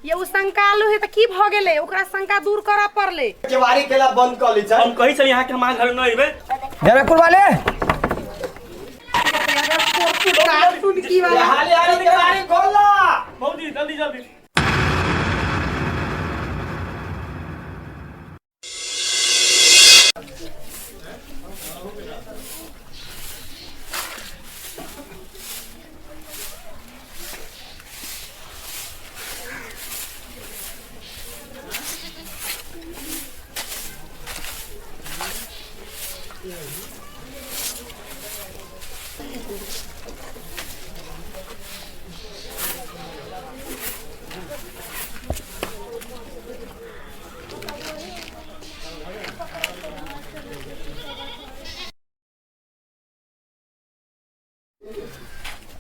ये उ शंकालु है त की भ गेलै, ओकरा शंका दूर करऽ पड़लै। केवाड़ी केला बंद कऽ लै छै। हम कहै छली अहाँके हमार घर नहि अयबै। जनकपुर वाले की वाला हाली हाली केवाड़ी खोल ला। भौजी जल्दी जल्दी।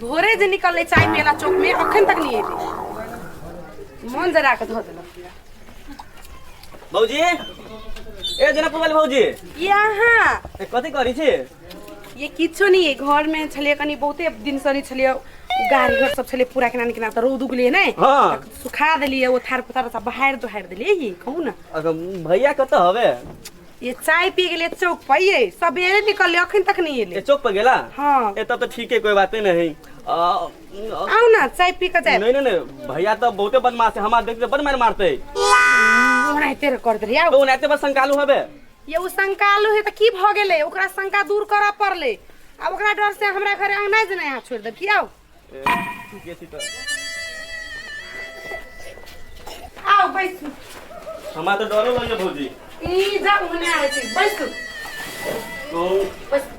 भोरे जे निकललै चाय मेला चौक में, अखन तक नहीं एलै, मन जरा के धऽ देलक पूरा। भौजी, ए जनकपुर वाली भौजी। यहाँ। ए, कथी करै छी? ये किछो नहीं है, घर में छलियै कनी बहुते दिन से नहीं छलियै, गाड़ी घर सब छलियै पूरा केना केना तऽ रौद उगलियै ने। हाँ। सुखा देलियै, ओ थार पथार सब बहारि दोहारि देलियै। ये कहू ना। अगर भैया कतऽ हवे? ये चाय पी गेलियै चौक पर, ये सबेरे निकललै अखन तक नहीं एलै। ए चौक पर गेला? हाँ। ए तब तऽ ठीक है, कोई बाते नहीं। आउ ना चाय पी के जाए। नहीं नहीं नहीं, भैया तो बहुते बदमाश है, हमार देखते बड़ मार मारते। ओनाहिते कर देलियै, आउ। तो ओनाहिते बस शंकालु हवे। ये उ शंकालु है त की भ गेलै, ओकरा शंका दूर करऽ पड़लै। आब ओकरा डर से हमरा घरे अंगना जेना यहाँ छोड़ि देब की? आउ। ए, ठीके छी तऽ। आउ बैसू। हमरा तऽ डरो लगैए भौजी। ई जाउ ओने आबै छी, बैसू। कहू। बैसू।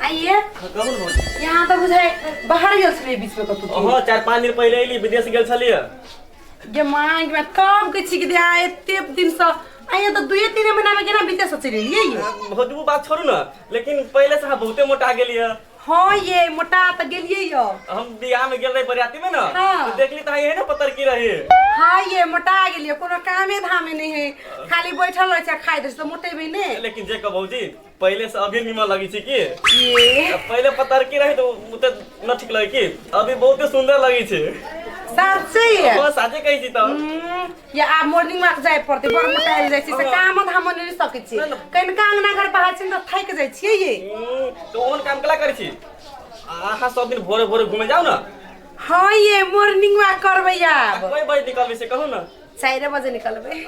आइए। कहू ने भौजी। यहाँ तऽ बुझाइ बाहर गेल छलियै बीच में कतौ। हाँ, 4-5 दिन पहिले अयली, विदेश गेल छलियै। गे माँ गे माँ, कब के छी के आ एते दिन से आइए तऽ 2-3 महीना में केना विदेश से चलि एलियै ये? भौजी वो बात छोड़ू ना, लेकिन पहिले से अहाँ बहुते मोटा गेलियै। हाँ ये मोटा तऽ गेलियै यो। हम बियाह में गेल रही बरियाती में ना। हाँ। तो देखली तऽ यही ना पतर की रही। हाँ ये मोटा गेलियै, कोनो कामे धामे नहीं है, खाली बैठल रहै छै खाइ दै छै तऽ मोटेबै ने। लेकिन जे कह भौजी, पहिले से अभी निमन लगी छी की? ये पहिले पतर की रही तो उते न ठीक लगे की, अभी बहुते सुंदर लगी छी। साँचे ये? हाँ, साँचे कहै छी तऽ। या आब मॉर्निंग वॉक जाय पड़तै, बड़ मोटायल जाइ छी से हाँ। काम धाम नहि सकै छी। ना, ना। कनिका अंगना घर बाहर छी तऽ थाकि जाइ छियै ये। तो ओहन काम केला करै छी? अहाँ सब दिन भोरे भोरे घूमे जाउ ना। हाँ ये मॉर्निंग वॉक करबै आब। कोई बजे निकलबै से कहू ना। 4 बजे निकलबै।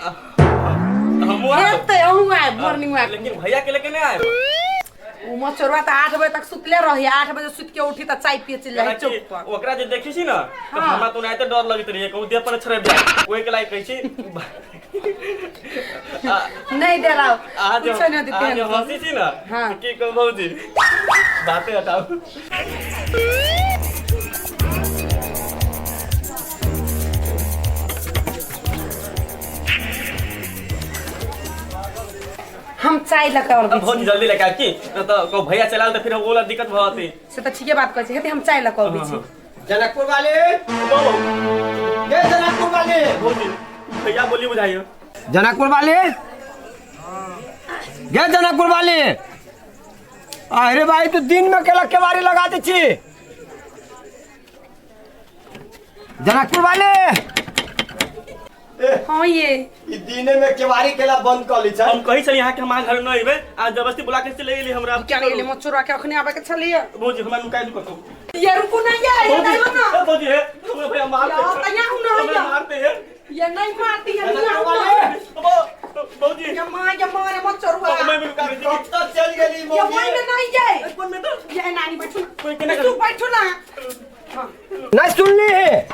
हमहूँ आयब। हेतै, अहूँ आयब मॉर्निंग वॉक। लेकिन भैया के लेके नहि आयब। उ मचोरवा तऽ 8 बजे तक सुतले रही, 8 बजे सुति के उठी तऽ चाय पिए चलि जाइ चौक पर। ओकरा जे देखै छी ना तऽ हाँ। हमरा तऽ ओनाहिते डर लगैत रहैए, कहूँ देह पर छड़पि जाय, ओहि के लागि कहै छी। नहीं डराओ, अहाँ जे कुछो नहि देते अहाँ जे हम। हँसी छी ना। हाँ। की कहू भौजी, बाते हटाउ। हम चाय लऽ कऽ अबै छी। भौजी जल्दी लऽ कऽ आबि की न तऽ कहू भैया चलाल तऽ फिर ओला दिक्कत भऽ जेतै। से तऽ ठीके बात कहै छी, हेतै हम चाय लऽ कऽ अबै छी। जनकपुर वाले, ये जनकपुर वाले। भौजी भैया बोली बुझाइयो। जनकपुर वाले, गे जनकपुर वाले, अरे भाई तू दिन में केला केवाड़ी लगा दै छी। जनकपुर वाले। हाँ ये ई दिने में केवाड़ी केला बंद कऽ लै छै। हम कहै छली अहाँके हमार घर नहि अयबै, आ जबरदस्ती बुला के चलि गेली हमरा। क्या गेली मचोरवा के अखने आबै के छलियै। भौजी हमरा नुकाइ दू कतौ। ये रुकू ना, ये ये भौजी, नहीं ना। ए, भौजी हे हमरा भैया मारते। या, तऽ यहाँ ना, हमरा या। मारते हे। ये नहीं मारती है, जनकपुर यहाँ वाले। ना। भौजी। ये माँ, ये माँ रे मचोरवा। मैं भी नुका दै छी। कतऽ चलि गेली ये मौगी? वही में नहीं जाए। कोन में तऽ? ये नानी बैठू ना। कोई केना बैठू, बैठू ना। हाँ। नहीं सुनली है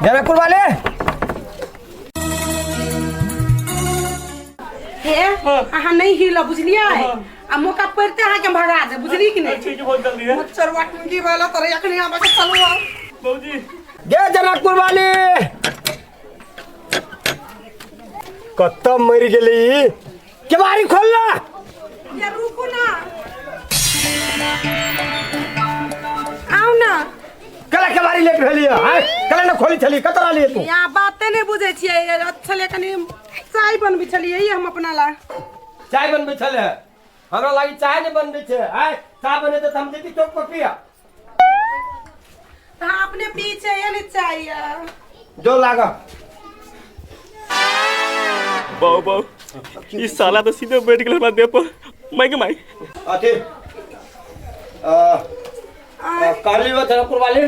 जनकपुर वाले। हे अहाँ नहीं हिल बुझलियै, आ मौका पड़ते अहाँके हम भगा दे, बुझली कि नहीं? ठीक है, बहुत जल्दी है। मच्छरवा टुंगी वाला तोरे अखनी आबै के चलू आउ। भौजी। गे जनकपुर वाले, कतऽ मरि गेली? केवाड़ी खोल ना। ये रुकू ना, आउ ना। कला केवाड़ी लेट भेलियै आय, कला ने खोली छली, कतऽ रहलियै तू? यहाँ बाते नहीं बुझै छियै, छलियै कनी चाय बनबै छलियै हम अपना ला। चाय बनबै छलै? हमरा लागि चाय नहि बनबै छै आय? चाय बनेतै तऽ हम जैती चौक पर पिया। चाय जो लागा बहु बहु ई साला तो सीधे बैठ गेल हमरा देह पर माइक माई अथी कहली हो जनकपुर वाली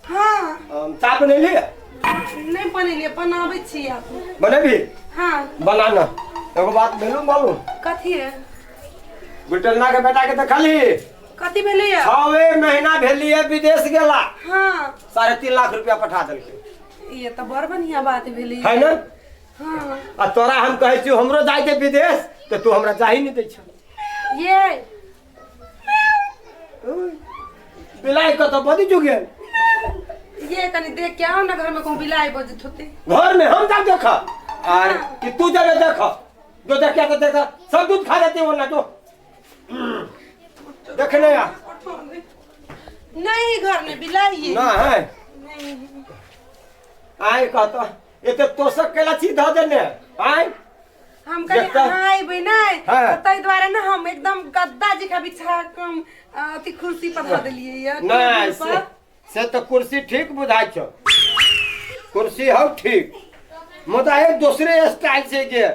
हाँ चाय बनेली नहीं बनेलियै बनाबै छी आप बनेबी हाँ बना ना एगो बात भेलू मालूम कथी है गुलटलना के बेटा के देखली कथी भेलैया छवे महीना भेली है विदेश गेला हाँ 3.5 लाख रुपया पठा देलकै ये तऽ बड़ बढ़िया बात भेलै है ना हाँ आ तोरा हम कहै छियौ हमरो जाइ दे विदेश तऽ तू हमरा जाही नहि दै छ ये बिलाइ कतऽ बदी चुक गेल ये कनी देख के आओ ना घर में कहूँ बिलाई बजत होते घर में हम जा देख आर कि तू जबे देख जो देखे तो देख सब दूध खा जाते वो ना जो देखने आ नहीं घर में बिलाई है ना है नहीं आय कहता ये तो तोसक केला चीज धऽ देने आय हम कहीं देखता। अहाँ अयबै नहि हाँ। तऽ ताहि दुआरे ने हम एकदम गद्दा जकाँ बिछा कऽ हम, अथी कुर्सी पर धऽ देलियै यऽ नहीं टेबुल से, पर। से तो कुर्सी ठीक बुझाइ छौ कुर्सी हौ ठीक मुदा एक दूसरे स्टाइल से के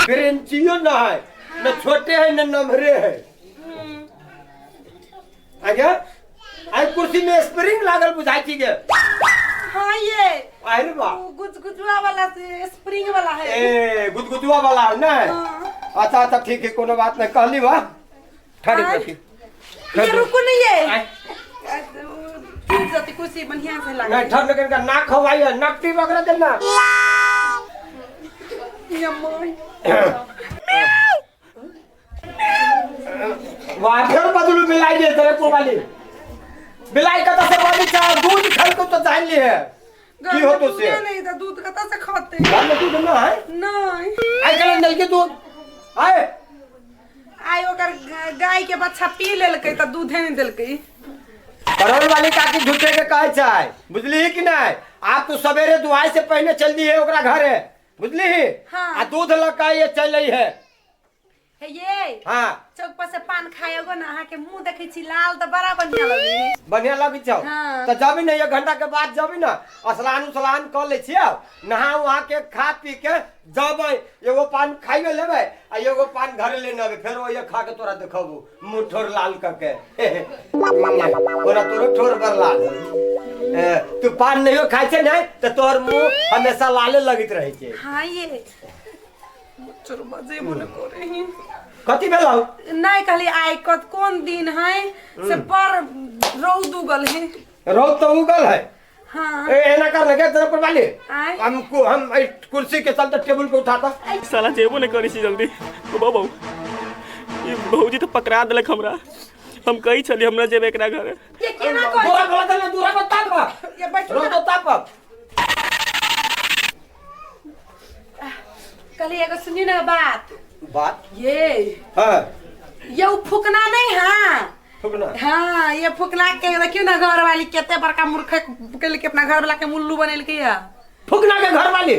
ब्रेंचियो न है न छोटे है न नमहरे है हम्म, आगे आई कुर्सी में स्प्रिंग लागल बुझाइ छी के हाँ ये आरे बा वो गुजगुजुआ वाला से स्प्रिंग वाला है ए गुदगुदुआ वाला है ना हाँ। अच्छा अच्छा ठीक है कोनो बात नहीं कहली बा ठहरी आय। ठहरी ये रुको नहीं ये आय। टूट जाती कुर्सी बढ़िया से नहीं लगे ठहर लेकिन का नाक हवाई है नाक टी वगैरह देना ये माय वहाँ फिर बदलू बिलाई दे तेरे को वाली बिलाई का तो वाली चा दूध खाल को तो जान ली है घर की हो में तो से दूधे नहीं था दूध कतऽ से खाते घर में दूध ना है नहीं आई कल नल के दूध आए आइ ओकर गाय के बच्चा पी लेलकै तऽ दूधे नहि देलकै करौल वाली काकी झूठे के कहे छै बुझली कि नहीं आप तो सवेरे दुआई से पहले चल दी है ओकरा घरे बुझली हाँ। आ दूध लगा ये चल रही है हे ये हाँ चौक पर से पान खाएगो ना अहाँ के मुंह देखै छी लाल तऽ बड़ा बढ़िया लगै है बढ़िया लगी छौ हाँ। तो जबी ना एक घंटा के बाद जबी ना स्नान उसलान कर ले छियै नहा उहा के खा पी के जबै एगो पान खाइयो लेबै आ एगो पान घरे लेने अबै फेर ओहे खा के तोरा देखबू मुँह ठोर लाल कऽ के ओना तोरो ठोर बड़ लाल हौ। ए, तू पान नहियो खाइ छै ने तऽ तोहर मुँह हमेशा लाले लगैत रहै छै हाँ ये चलो बजे मन करे ही कथी भेलौ नहीं कहली आइ कत कोन दिन है से बड़ रौद उगल है रौद तऽ उगल है हाँ ए एना कर ने के तरफ पर वाली आय। हमको हम एहि कुर्सी के चलते टेबुल के उठाता साला जेबो नहीं करै छी जल्दी ओ बाबू ई भौजी तऽ पकड़ा देलक हमरा हम कहै छलियै हमरा जेबै एकरा घरे ये केना कहै दूरा बोला देने दूरा पर ताप ये बैठू रौद ना। ताप कहली एगो सुनी ना बात बात ये हाँ ये उ फुकना नहीं हाँ फुकना हाँ ये फुकना के देखियो ना घर वाली केते बड़का मूर्ख के अपना घर वाला के मुल्लू बनेलकै है फुकना के घर वाली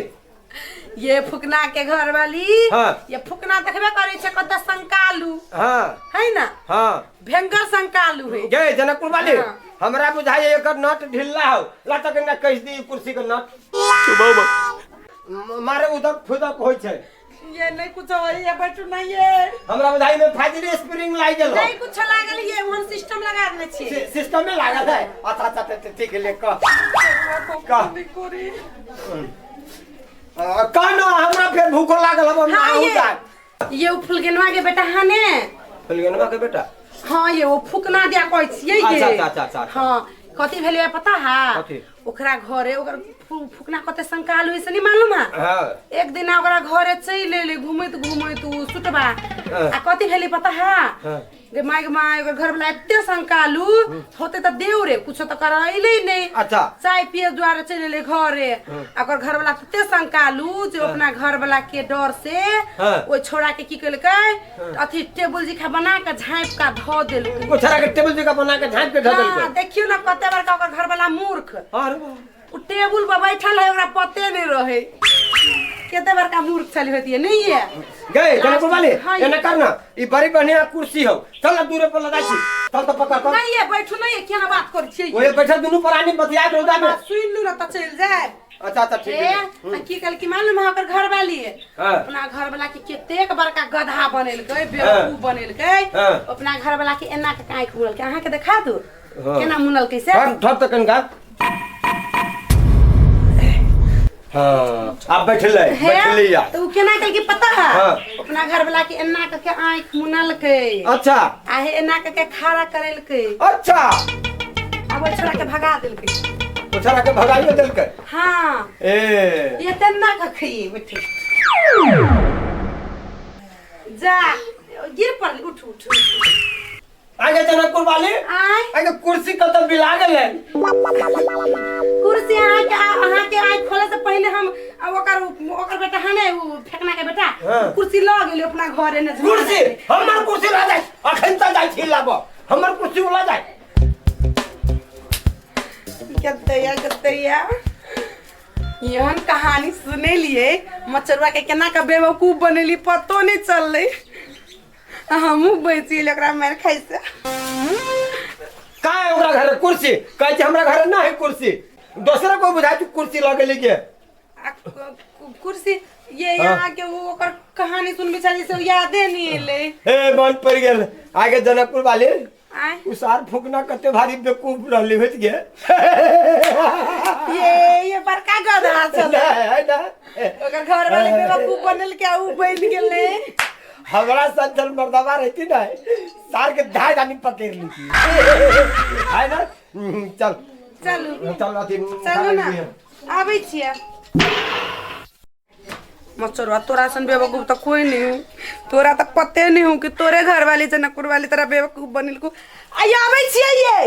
ये फुकना के घर वाली हाँ। ये फुकना देखबे करै छै कते संकालू हाँ है ना हाँ भयंकर संकालू है गे जनकपुर वाली हाँ। हमरा बुझाइए एकर नट ढिल्ला हो लटक ना कस दी कुर्सी के नट सुबह सुबह मारे उदक फुदक होइ छै ये नहीं कुछ हो ये बैठू नहीं ये हमरा बुझाइ में फाजली स्प्रिंग लागि गेल हो नहीं कुछ लागल ये ओहन सिस्टम लगा देने छियै सिस्टम में लागल है अच्छा अच्छा ठीक है ले कह कह। कह ना हमरा फेर भूखो लागल हम हाँ नहाऊ ये जाए ये उ फुलगेनवा के बेटा हाँ ने फुलगनवा के बेटा हाँ ये वो फुकना दिया कहै छियै ये अच्छा, अच्छा, अच्छा, अच्छा। हाँ कथी भेलै पता है कथी? ओकरा घरे ओकर फुकना कते संकाल होइ से नहीं मालूम है हाँ एक दिन ओकरा घरे चलि एलै घुमैत घुमैत उ सुतबा हाँ। आ कथी भेलै पता है हाँ। गे माय गे माय ओकर घरवला एते संकालू होते तऽ देव रे कुछो तऽ करैले नहि अच्छा चाय पिए दुआरे चलि एलै घरे आ ओकर घरवला तते संकालू जे अपना घरवला के डर से हाँ। ओहि छोड़ा के की केलकै अथी टेबुल जिखा बना के झाँपि के धऽ देलकै ओ छोरा के टेबुल जगह बना के झाँप के धऽ हाँ देलकै देखियौ ने कते बड़का ओकर घरवला मूर्ख अरे वाह। उ टेबुल पर बैठल है ओकरा पते नहीं रहे कते बड़का मूर्ख छली होती नहीं ये गए जनकपुर वाली हाँ, एना कर ना ई बड़ी बढ़िया कुर्सी हो चल ना दूरे पर लगा छी चल त पकड़ त। नहीं ये बैठू, नहीं ये केना बात करै छियै? ओए बैठल दुनू प्राणी बतिया रौदा में। बात सुनि लू ना त चलि जायब। अच्छा अच्छा ठीक ए, है। आ की कहल की मालूम है ओकर घर वाली? हाँ। अपना घर वाला के कतेक बड़का गधा बनेलकै, बेवकूफ बनेलकै। हाँ। अपना घर वाला के एना के आँखि मुनलकै। अहाँके देखा दू हाँ। केना मुनलकै से। ठर ठर त कनका। हाँ, आप बैठले। हे, बैठले यार। तो उ केना कहलकै पता है? हाँ। अपना घर वाला के एना के के आँखि मुनलकै। अच्छा। आ हे एना के के खड़ा करेलकै। अच्छा। आ ओइ छोरा के भगा देलकै। ओ छोरा के भगाइयो देलकै? हाँ। ए। ये तेना के खइए बैठे जा गिर पड़ली। उठ उठ उठ। आगे जनकपुर वाली। आय। आगे कुर्सी कतऽ बिला गेलै? कुर्सी अहाँके आँखि खोले से पहिले हम आ ओकर ओकर बेटा है ने, उ फेकना के बेटा। हाँ। कुर्सी लऽ गेलै अपना घरे ने। कुर्सी, हमर कुर्सी ला जाय। अखन तऽ जाइ छी लाबऽ, हमर कुर्सी ला जाय। कतैया कतैया एहन कहानी सुनेलिए, मचरुआ के केना के बेवकूफ बनेली पतो नहीं चललै। हमहूँ बचि गेली ओकरा मारि खाइ से। का है ओकरा घरे कुर्सी? कहै छै हमरा घरे ना है कुर्सी। दोसरा को बुझाइ छै कुर्सी लऽ गेली के। आ कुर्सी ये यहाँ के वो ओकर कहानी सुन बेचारी से यादे नहीं एलै। हे, मन पड़ि गेल। आगे जनकपुर वाली। आय। उसार फूकना कते भारी बेवकूफ रहली होइत गे। ये बड़का गधा छलै। है ना? ओकर घर वाले बेवकूफ बनल के उ बनि गेलै। हमरा संचल मर्दवा रहती ना, सार के धाय दानी पकड़ ली थी, है ना? चल। चलू। चल अथी। चलू ना, आबै छियै। मचरुआ, तोरा सन बेवकूफ तऽ कोई नहीं हूँ। तोरा तऽ पते नहीं हूँ कि तोरे घर वाली जनकपुर वाली तोरा बेवकूफ बनेलको। आइ आबै छियै ये।